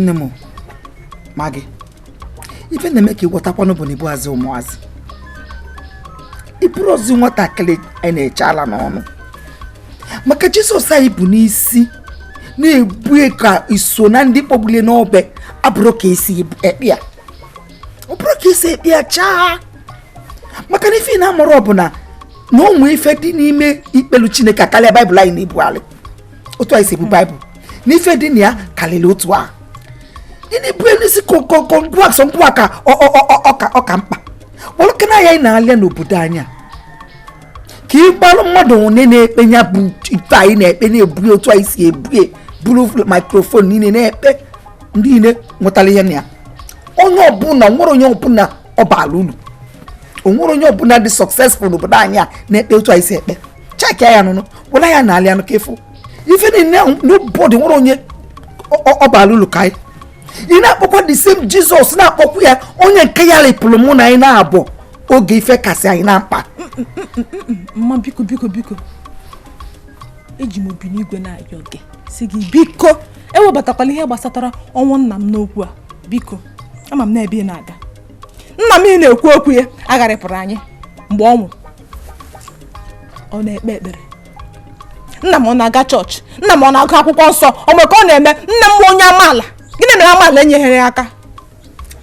Nemo, Maggi. Even the make you what up on Boniboaz or Moaz. It brought you what I click and a chala. Maka Jesus say bunisi ne bueka isonandi probably no be abrokesi ebia. Obrokesi ebia cha. Maka ni fina morobo na no mu ifedi n'ime ikpelu Chineke akale Bible anyị na-ebu ali. Otu anyị si bu Bible. Ni ifedi ni ya kalele otu a. Ini bu enisi kokokwa so mpu aka oka mkpa. Wolo kana ya na ale n'obodo anya. Ki balu mmadụ na-ekpe nya bụ ife anyị na-ekpe na-ebu otu anyị si ebu buru microphone niile na-ekpe ndị niile nwetara ihe na ya. Onye ọbụla nwere onye ọbụla ọbala ulu. Onwere onye ọbụla dị successful n'obodo anyị a na-ekpe otu anyị si ekpe. Check ya nụnụ, wala ya na alịa n'kefu. Ife niile nobody nwere onye ọbala ulu kai. Ị na-akpọkwa the same Jesus na-akpọkwa ya onye nke ya lepụrụ mụ na anyị na-abụ oge ife kasị anyị na mkpa. Mma biko. Eji m obi n'igwe na-ayọ gị. Si gị biko, ewebatakwala ihe gbasatara ọnwụ nna m n'okwu a. Biko, ama m na-ebe na-aga. Nna m na-ekwu okwu ya agharịpụrụ anyị mgbe ọ nwụrụ. Ọ na-ekpe ekpere. Nna m ọ na-aga chọọchị. Nna m ọ na-agụ akwụkwọ nsọ. Ọ mgbe ka ọ na-eme nne m onye amaala. Gịnị mere amaala enyeghịrị ya aka?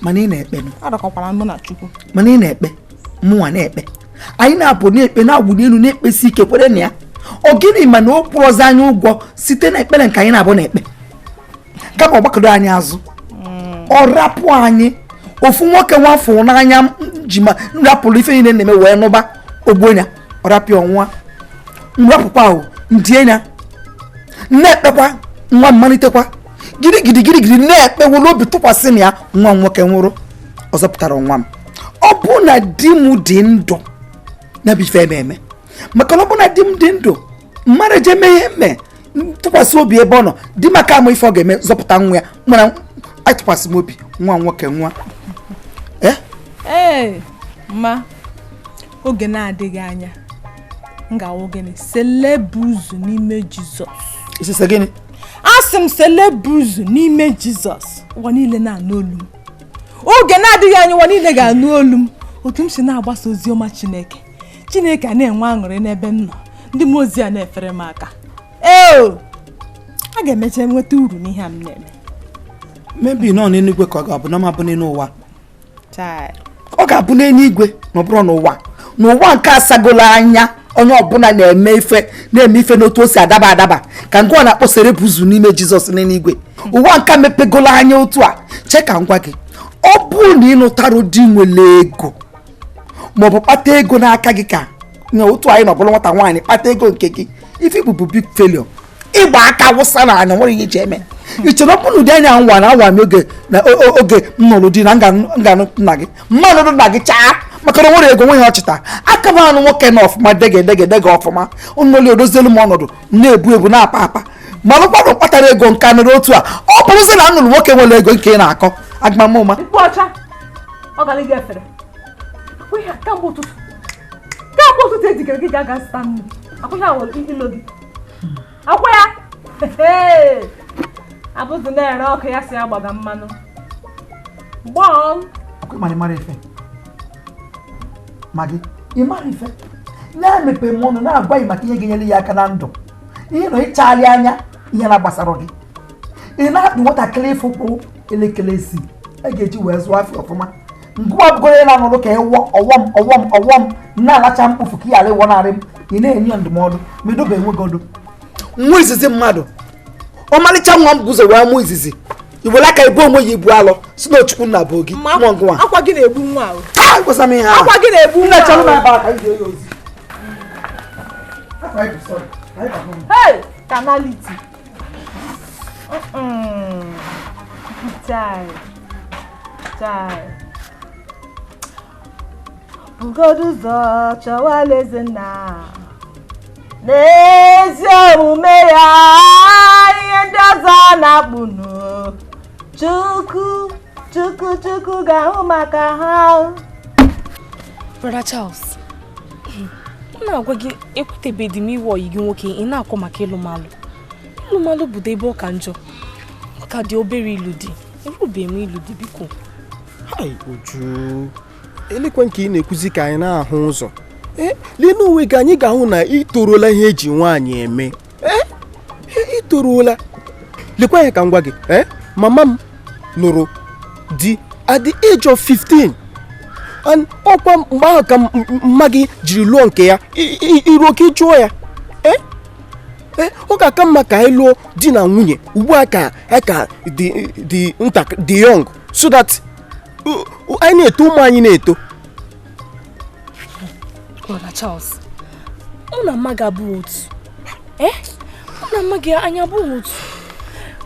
Mana ị na-ekpe nụ. Adọkọkwara m na Chukwu. Mana ị na-ekpe, mụnwa na-ekpe. Anyị na-apụ na-ekpe na-agwụli elu na-ekpesi ike kwere na ya. Ọ gịnị ma na o kpụrụzi anyị ụgwọ site na ekpere nke anyị na-abụ na-ekpe. Kama ọgbakọdo anyị azụ. Ọ rapụ anyị. Ofu nwoke nwafọ n'anya njima nrapụrụ ife niile na-eme wee nụba ogbonya ọrapị ọnwa. Nrapụkwa ahụ ndienya. Na-ekpekwa nwa mmalitekwa. Gidi na-ekpe wụlụ obi tụkwasị na ya nwa nwoke nwụrụ. Ọzọ pụtara nwa m. Ọ bụ na di m dị ndụ na bife eme. Maka na ọ bụ na di m dị ndụ mmadụ je mee ihe mme tụkwasị obi ebe ọ nọ di maka ama ife ọ ga-eme zọpụta nwa ya mana atụkwasị m obi nwa nwoke nwa. Ma oge na-adịghị anya m ga-awụ gịnị selebuzu n'ime Jizọs. Isise gịnị? Asị m selebuzu n'ime Jizọs. Ụwa niile na-anụ olu m. Oge na-adịghị anya ụwa niile ga-anụ olu m. Otu m si na-agbasa ozi ọma Chineke. Chineke a na-enwe aṅụrị n'ebe m nọ. Ndị mmụọ ozi a na-efere m aka. A ga-emecha nweta uru n'ihe a m na-eme. Maybe nọ n'eluigwe ka ọ ga-abụ na mabụ n'ụwa. Ọ ga-abụ n'eluigwe na ọ bụrụ n'ụwa. N'ụwa nke asagola anya onye ọbụla na-eme ife n'otu o si adaba ka ngwa na-akpọ serebuzu n'ime Jizọs n'eluigwe. Ụwa nke mepegola anya otu a. Cheka ngwa gị. Ọ bụ na ịnụtara di nwere ego maọbụ kpata ego n'aka gị ka nye otu anyị nọbụrụ nwata nwaanyị kpata ego nke gị ife bụ big failure. Ịgba aka wụsa na anya nwere ihe iji eme. Ichere ọ bụrụ ụdị anya nwa na awa m oge m nụrụ di na nganụ nna gị mmanụ nna gị chaa maka na nwere ego nwe ihe ọchịta aka m anụ nwoke na ọfụma dege ọfụma ụnụli odozielu m ọnọdụ na-ebu na-apa mana ụkwado kpatara ego nke anụrụ otu a ọ bụrụzi na anụrụ nwoke nwere ego nke ị na-akọ agmamụma abụzụ na-ere ọkụ ya si agbaga mmanụ gbọm mara ife Maggi ịmara ife na-emepe m ọnụ na-agwa maka ihe ga-enyere ya aka na ndụ ihe nọ ịchagharị anya ihe na-agbasara gị ị na-akpụ nwatakịrị ịfụkpụ elekere isi a ga-eji wee zụọ afọ ọfụma ngwa bụgoro na nụrụ ka ọwọm na-alacha mkpofu ka ị ghara ịwọnarị m ị na-enye ndụmọdụ ma edobe enwegodo nwa izizi mmadụ ọmalịcha nwa m guzo wee mụ izizi iwere aka ibu onwe ya ibu alọ si na Chukwu nna bụ gị nwa akwa gị na-egbu nwa ahụ gwasa m ihe akwa gị na-egbu nwa ahụ aka ije ya ozi kanaliti bugodu ụzọ chọwa alaeze nna n'ezi omume ya ihe ndị ọzọ na-akpụnụ Chukwu ga-ahụ maka ha. Brother Charles, m na-agwa gị ekwutebedi m iwe oyi gị nwoke ị na-akọ maka ịlụmalụ bụ ebe ọ ka njọ ka dị obere ilu dị erube m ilu dị biko. Hai Uju, elekwa nke ị na-ekwuzi ka anyị na-ahụ ụzọ. Lee n'onwe gị anyị ga-ahụ na ị toruola ihe eji nwaanyị eme. Ị toruola. Lekwa ya ka m gwa gị, mama m lụrụ di at the age of 15. And ọkwa mgbe ahụ ka mma gị jiri lụọ nke ya iruo ka ị jụọ ya. Ọ ga-aka mma ka anyị lụọ di na nwunye ugbu a ka dị young so that anyị na-eto ụmụ anyị na-eto. Brother Charles, mụ na mma gị abụghị otu. Mụ na mma gị anyị abụghị otu.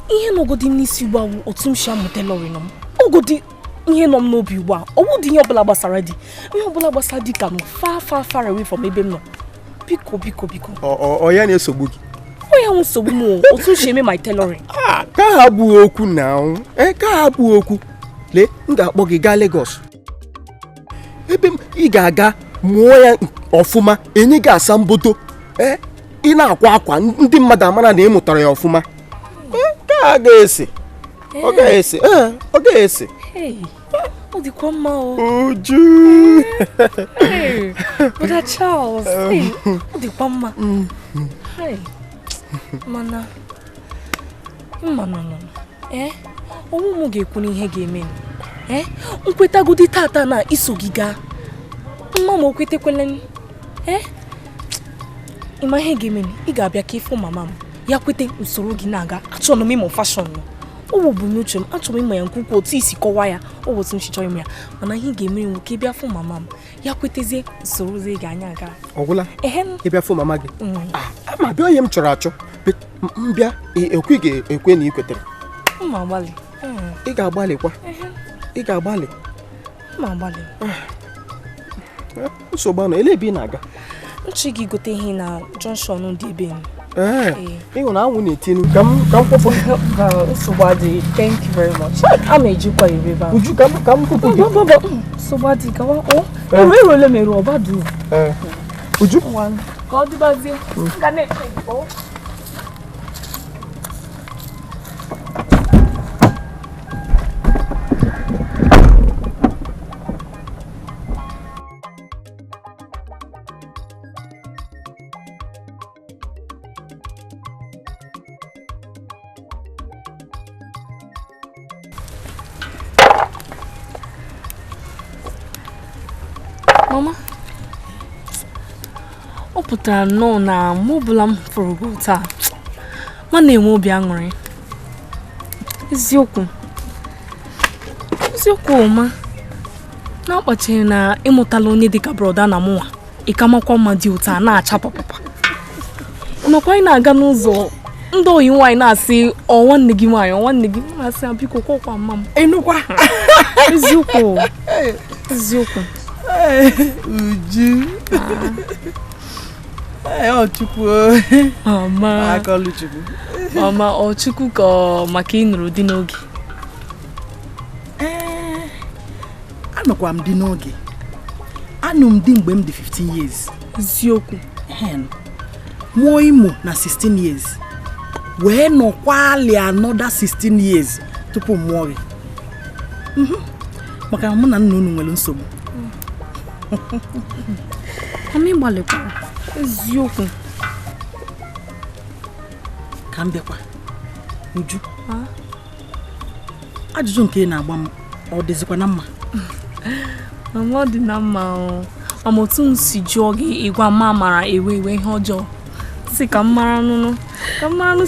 Ihe nọgodi m n'isi ugbu a bụ otu m si amụta lọrị nọ m. Ogodi ihe nọ m n'obi ugbu a ọ bụ dị ihe ọbụla gbasara di. Ihe ọbụla gbasara di ka nọ far away from ebe m nọ. Biko. Ọ ya na-esogbu gị? Ọ ya nsogbu m otu m si eme my tailoring. Ka ha bụ okwu na ka ha bụ okwu. Lee, m ga-akpọ gị gaa Lagos. Ebe ị ga-aga mụọ ya ọfụma, enye gị asambodo. Ị na-akwa akwa ndị mmadụ amara na ị mụtara ya ọfụma. Ka a ga-ese. Ọ ga-ese. Ọ dịkwa mma o. Uju. Brother Charles, ọ dịkwa mma. Mana ọnwụ m ga-ekwu n'ihe ga-eme m. Nkwetagodi tata na iso gị gaa. Mma m okwetekwele ịma ihe ga-eme ị ga-abịa ka ịfụ mama m ya kwete usoro gị na-aga. Achọrọ m ịmụ fashion nọ. Ọ bụ n'uche m achọrọ m ịma ya nkwukwu otu isi kọwa ya ọ bụ otu m chọrọ ịma ya mana ihe ga-eme nwe ka ị bịa fụ mama m ya kwetezie usoro zi ga-anya aga. Ọgwụla ị bịa fụ mama gị ma bịa onye m chọrọ achọ mbịa ekwe ga-ekwe na ị kwetere. Mma agbalị. Ị ga-agbalịkwa. Ị ga-agbalị. Mma agbalị. Nsogbu anọ ele ebe ị na-aga? Nchi gị gote ihe na junction dị ebe m. Ịhụ na anwụ na-etinu ka m kwụpụ. Nsogbu adịghị. Thank you very much. A ma ejikwa ire ba. Uju ka m kwụpụ gị. Nsogbu adịghị gawa. Eru ole mere ọbadu. Uju. Ka ọ dịbazie. Ga na-eche. Mama, ọ pụtara nnọọ na mụ ọbụla m fụrụ gị taa ma na-enwe obi aṅụrị. Eziokwu ma na-akpachaghị na ịmụtala onye dịka broda na mụnwa ị ka makwa mma dị ụta na-acha papapa. Nakwa anyị na-aga n'ụzọ ndị oyi nwaanyị na-asị nwanne gị nwaanyị na-asị biko kwọkwa mma m. Enukwa. Eziokwu. Uju. Chukwu. Mama. Akọlụ Chukwu. Mama, Chukwu ka maka ịnụrụ di n'oge. Anọkwa m di n'oge. Anụ m di mgbe m dị 15 years. Eziokwu. Mụọ Imo na 16 years. Wee nọkwalị another 16 years tupu m mụọ gị. Maka mụ na nna unu nwere nsogbu. Anyị gbalịkwara. Eziokwu. Ka m bịakwa. Uju. Ajụjụ nke ị na-agba m ọ dịzikwa na mma? Mama, ọ dị na mma o. Ama otu m si jụọ gị ịgwa mma mara ewe ihe ọjọọ. Si ka m mara nụ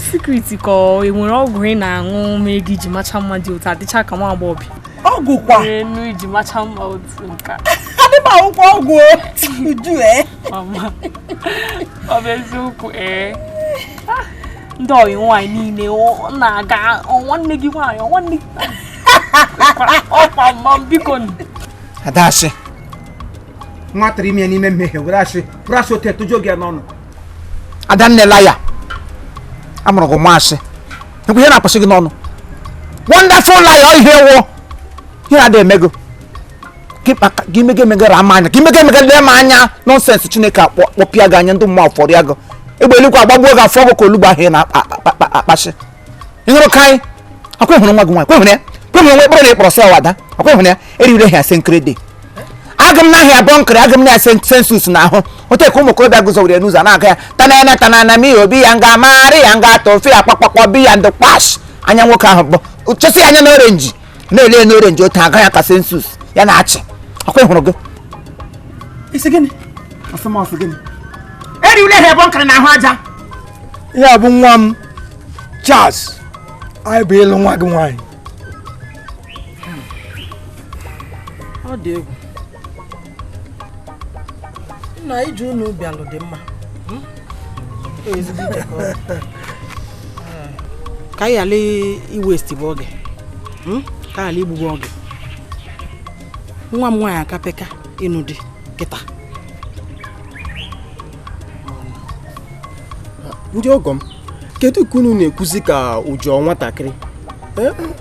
secret ka enwere ọgwụ ị na-aṅụ ma ego iji macha mma dị otu adịcha ka nwa agbọghọbịa. Ọgwụ kwa. Enu iji macha mma otu nka. Adị m akwụkwọ ọgwụ Uju Mama. Ọ bụ eziokwu ndị oyi nwaanyị niile na-aga nwanne gị nwaanyị nwanne ọkwa mma biko. Adashi. Nwatara ime n'ime mmehie were asị otu etojo gị n'ọnụ. Adannela ya. Amụrụ gị masị. Ekwu ihe na-akpasị gị n'ọnụ. Wonderful liar ihe wụ. Ihe na-adị emego. Gị megara ama anya. Gị megara ma anya nonsense Chineke akpọpịa gị anya ndị mmụọ fọrọ ya gị. Egbe eluigwe agbagbuo gị afọ ọgụ ka olugbo ahụ na-akpasị. Ị nụrụ ka anyị? akwa hụrụ nwa gị nwaanyị kwe hụrụ nwa ekpere na ịkpọrọ sị wada akwa hụrụ ya eriwere ha senkrede aga m n'ahịa bọnkịrị aga m na sensus n'ahụ otu ka ụmụ okorobịa guzowere n'ụzọ na-aga ya tanana mi obi ya nga marị ya nga atọ ofe ya kpakpakpọ bi ya ndị kpash anya nwoke ahụ bụ chesi anya na orenji na-ele na orenji otu aga ya ka sensus ya na-achị akwa hụrụ gị isi gịnị asọmọsọ gịnị eriwere ha bọnkịrị n'ahụ aja ya bụ nwa m Charles anyị bụ ịlụ nwa gị nwaanyị ọ dị egwu nna iji unu bịalụ dị mma ka anyị ghara iwesti bụ oge ka ghara igbugbo oge nwa m nwaanyị akapeka ịnụ dị kịta ndị ọgọ m kedu ka unu na-ekwuzi ka ụjọ nwatakịrị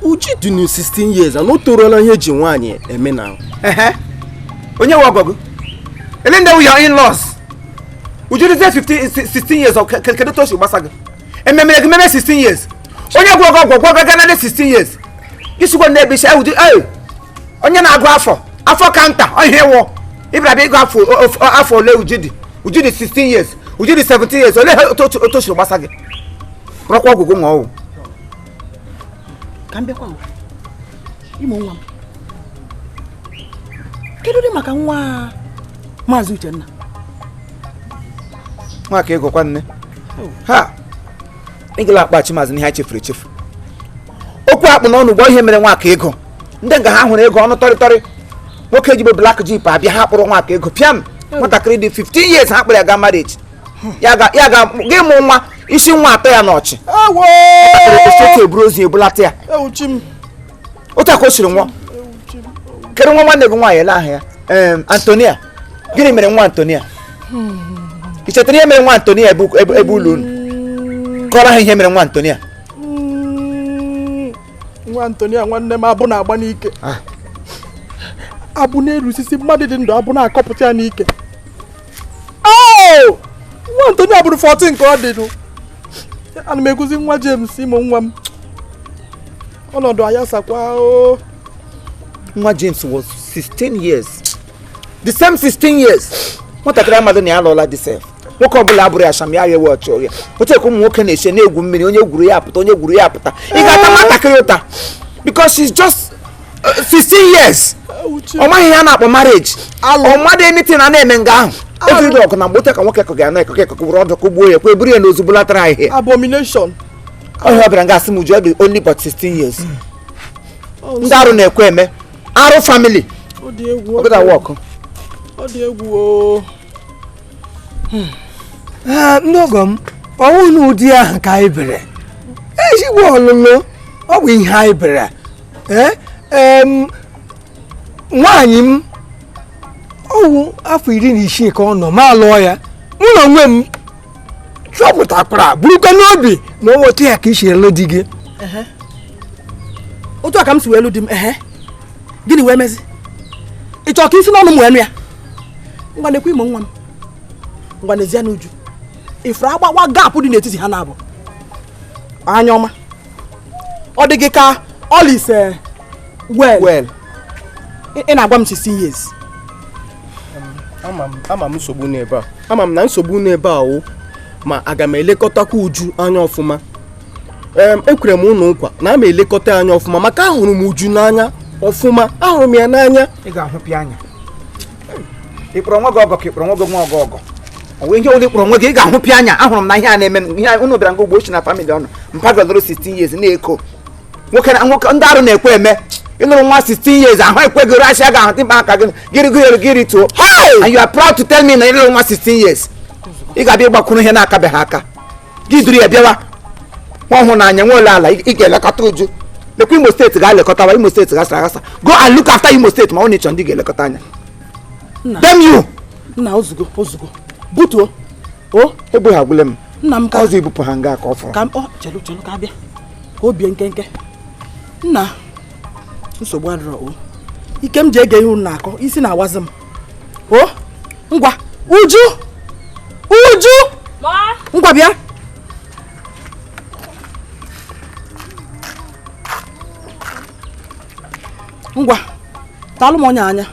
uji dị na 16 years na o torola ihe eji nwaanyị eme na onye nwe ọgọ gị ele ndị your in-laws uju dị 16 years kedu toshi gbasa gị ememere gị meme 16 years onye gwa ọgọ gaga na 16 years isigbo na ebe isi onye na-agụ afọ kanta ihe wụ ịbịa ịgụ afọ ole uju dị 16 years uju dị 17 years ole toshi gbasa gị rọkwa ọgwụgwụ nwa ọwụ ka m bịakwa ime nwa m kedu dị maka nwa Maazị Uchenna nwa ka ego kwa nne ha ịgala akpachi maazị n'ihe chefuru echefu okwu akpụ n'ọnụ gbo ihe mere nwa ka ego ndị nga ha hụrụ ego ọnụ tọrịtọrị nwoke jibe black jeep abịa ha kpụrụ nwa ka ego pịam nwatakịrị dị 15 years ha kpụrụ ya ga marriage ya ga gị mụ nwa isi nwa atọ ya n'ọchị otu eburu ozi ebulata ya otu aka o siri nwa kedu nwa nwanne gị nwaanyị ele ahụ ya Antonia gịnị mere nwa Antonia ị chetara ihe mere nwa Antonia ebe ụlọ unu kọrọ ha ihe mere nwa Antonia nwa Antonia nwanne m abụ na-agba n'ike abụ na-erusisi mmadụ dị ndụ abụ na-akọpụta ya n'ike nwa Antonia bụrụ 14 ka ọ dị ana m eguzi nwa James imo nwa m ọnọdụ anya sakwa nwa James was 16 years the same 16 years nwatakịrị amadụ na ya alụọla dị sef nwoke ọbụla abụrụ ya sham ya yewe ọchị ọrịa otu ka ụmụ nwoke na-eche na-egwu mmiri onye gwuru ya apụta ị ga-ata nwatakịrị ụta because she's just 16 years ọ maghị ihe a na-akpọ marriage ọ mmadụ anything a na-eme nga ahụ every ọkụ na mgbe ka nwoke ga na ekeke gwụrụ ọdụ ka gbuo ya kwa eburu ya na ozugbo latara ihe abomination ọhịa ọbịara nga asị m uju ọ dị only but 16 years ndị arụ na-ekwe eme arụ family ọ dị egwu ndị ọgọ m ọnwụ n'ụdị ahụ ka anyị bere ezigbo ọlụlụ ọ bụ ihe anyị bere nwaanyị m ọwụ afọ 16 ka ọ nọ ma lụọ ya mụ na onwe m chọpụtakwara burukwa n'obi na o nweta ya ka isi elu di gị otu a ka m si wee elu di m gịnị wee mezi ị chọọ ka isi n'ọnụ m wee nụ ya ngwa nekwa imo nwa m ngwa n'ezie n'uju ifuru agbawa gaapụ dị n'etiti ha na-abụ anya ọma ọ dị gị ka Olise well ị na-agwa m 16 years ama m nsogbu n'ebe a ama m na nsogbu n'ebe a o ma aga m elekọtakwa Uju anya ọfụma ekwere m ụnụ nkwa na ama elekọta anya ọfụma maka ahụrụ m Uju n'anya ọfụma ahụrụ m ya n'anya ị ga-ahụpịa anya ịkpọrọ nwa gị ọgọ ka ịkpọrọ nwa gị nwa ọgọ onwe ihe ole kpọrọ nwa gị ị ga-ahụpịa anya ahụrụ m na ihe a na-eme ihe unu bịara nga ugbo ochi na family ọnụ mpagalụrụ 16 years na-eko nwoke ndị arụ na-ekwe eme ịlụrụ nwa 16 years ahụ ekwegoro asị a ga-ahụta mkpa aka gịrị tụọ and you are proud to tell me na ịlụrụ nwa 16 years ị ga-abịa ịgbakwuru ihe na-akabeghị aka gị duru ya bịawa nwa ọhụrụ na anya nwa ole ala ị ga-elekọta Uju lekwa Imo steeti ga-elekọtawa Imo steeti gasara agasa go and look after Imo steeti ma ọ na-echọ ndị ga-elekọta anya dem you nna ozugbo butuo egbe ha gwule m nna m ka ọzọ ibupụ ha nga ka ọ fọrọ ka chelu ka abịa ka obie nkenke nna nsogbu adịrọ ike m ji ege ihe unu na-akọ isi na-awazi m ngwa Uju ngwa bịa ngwa talụ m onye anya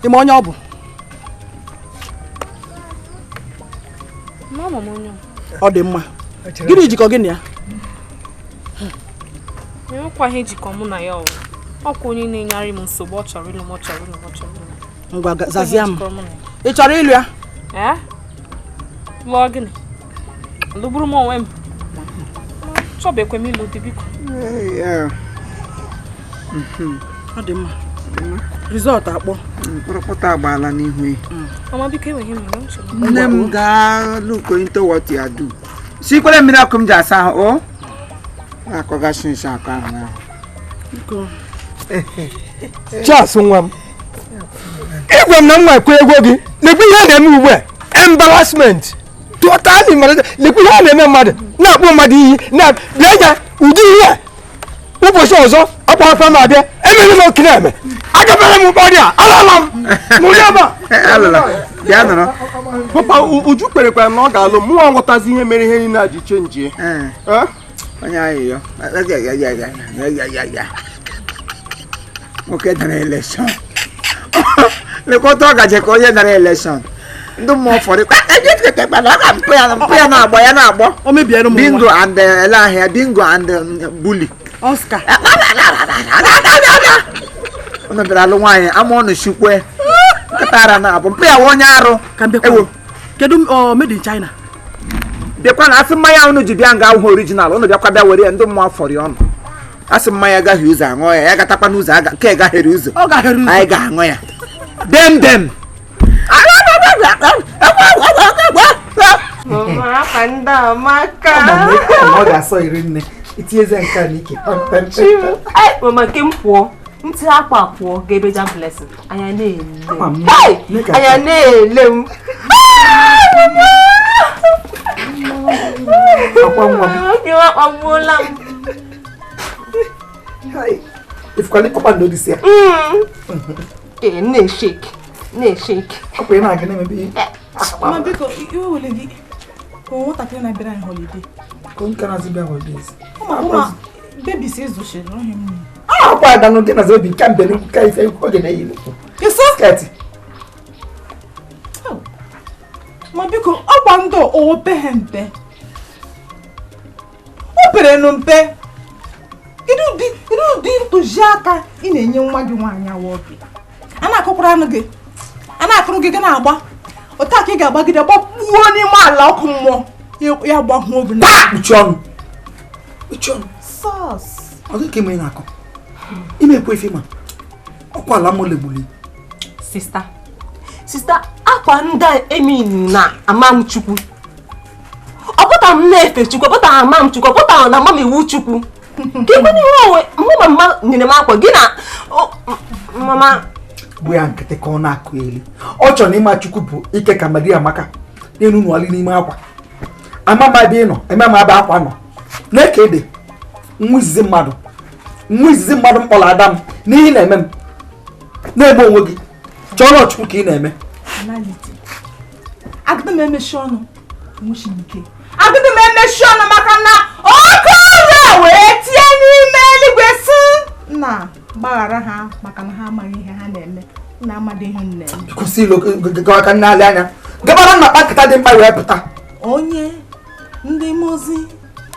ime onye ọ bụ ọ dị mma gịnị jikọ gị na ya enwekwaghị ejikọ mụ na ya ọkwa onye na-enyarị m nsogbu ọ chọrọ ịlụ m ngwa zazia m ị chọrọ ịlụ ya lụọ gịnị lụgburu m onwe m chọbekwe m ịlụ dị biko ọ dị mma rizọt akpọ mkpọrọkpọta agbaala n'ihu ya mama biko enweghị m nne m gaa look into what you do sikwere mmiri ọkụ m ji asa ahụ o na-akọgasị nsị akọ ahụ ahụ Charles nwa m ịgwa m na m nwekwa ego gị lekwa ihe a na-eme ugbu a embarrassment totally lekwa ihe a na-eme mmadụ na-akpọ mmadụ iyi bịa ja ụdị ihe a ụbọchị ọzọ akpọrọkwa m abịa emere m okiri eme agabara m ụkpọrị a alala m n'ụdị ebe bịa nọrọ papa Uju kperekwara na ọ ga-alụ mụnwa nghọtazi ihe mere ihe niile a ji chenjie onye ayịyọ nwoke dara elekshọn lekọta ọ gaje ka onye dara elekshọn ndị mmụọ fọrọ mpụ ya na-agbọ ya na-agbọ bingo and ele ahịa bingo and bully Oscar ọ nọbịara alụ nwaanyị ama ọnụ chukwe nkịtara na-abụ mpụ ya onye arụ ewo kedu made in China bịakwa na asị mmanya unu ji bịa nga ahụhụ original unu bịakwa bịa were ya ndị mmụọ fọrọ ya ọnụ asị mmanya agaghị ụzọ aṅụ ya ya gatakwa n'ụzọ nke gaghịrị ụzọ anyị ga-aṅụ ya dem ọ ga-asọ iri nne itinyeze nke a n'ike mama nke m pụọ ntị akwa pụọ ga-ebeja blessing anya na-ele m akpagbuola m ifukwa papa ndo disi ya na-eshake ọkwa ị na-aga na-emebe ihe mama biko iwe wele gị ka nwatakịrị na-abịara anyị holiday ka nke na-azị bịa holidays ụmụ bebi si ezochiri ọhịa m akwa ada n'oge na zobi nke mbe n'ukwu ka ife oge na-eyi n'ukwu sketi ma biko ọgba ndụ o peghe mpe o pere nụ mpe kedu ụdị ntụziaka ị na-enye nwa gị nwaanyị awa obi a na-akụkwara anụ gị a na-akụrụ gị na-agba otu a ka ị ga-agbagide gbakpuo n'ime ala ọkụ mmụọ ya gbahụ obi na kpuchi ọnụ sọs ọ gị ka ime na-akọ ime ekwe ife ma ọkwa ala mole gbuli sista akwa ndị emin na amam chukwu ọ pụtara m na-efe chukwu ọ pụtara amam chukwu ọ pụtara na amam iwu chukwu ka ikwe n'ihe onwe mụ mama nyere m akwa gị na mama bụ ya nkịtị ka ọ na-akụ eli ọ chọrọ na ịma chukwu bụ ike ka Maria Amaka n'elu n'ụwali n'ime akwa amama ebe ị nọ emema ebe akwa nọ na-eke ede nwa izizi mmadụ mkpọrọ ada m n'ihi na-eme m na-ebe onwe gị chọrọ ọchukwu ka ị na-eme agụdị m emechi ọnụ agụdị m emechi ọnụ maka na ọkụ ọrịa wee tie n'ime eluigwe si na gbaghara ha maka na ha amaghị ihe ha na-eme na amadị ihe m na-eme kwụsị ilo gawa ka nne anya gabara na akpa nkịta dị mkpa wee pụta onye ndị mozi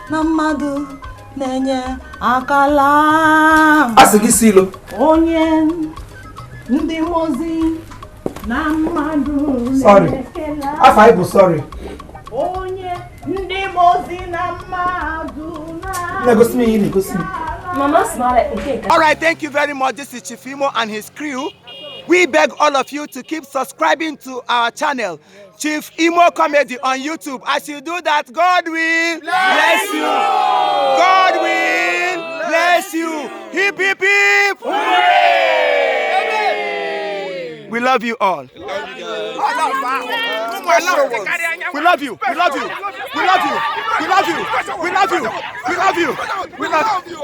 na mmadụ na-enye akala a sị gị si ilo onye ndị mozi na mmadụ sorry afọ anyị bụ sorry onye ndị mozi na mmadụ na-egosi m ihe na-egosi m. mama smile okay. All right, thank you very much. This is Chief Imo and his crew. We beg all of you to keep subscribing to our channel, Chief Imo Comedy on YouTube. As you do that, God will bless you. God will bless you. Hip, hip, hip. Hooray! We love you all. We love you. We love you. We love you. We love you. We love you. We love you. We love you. We love you.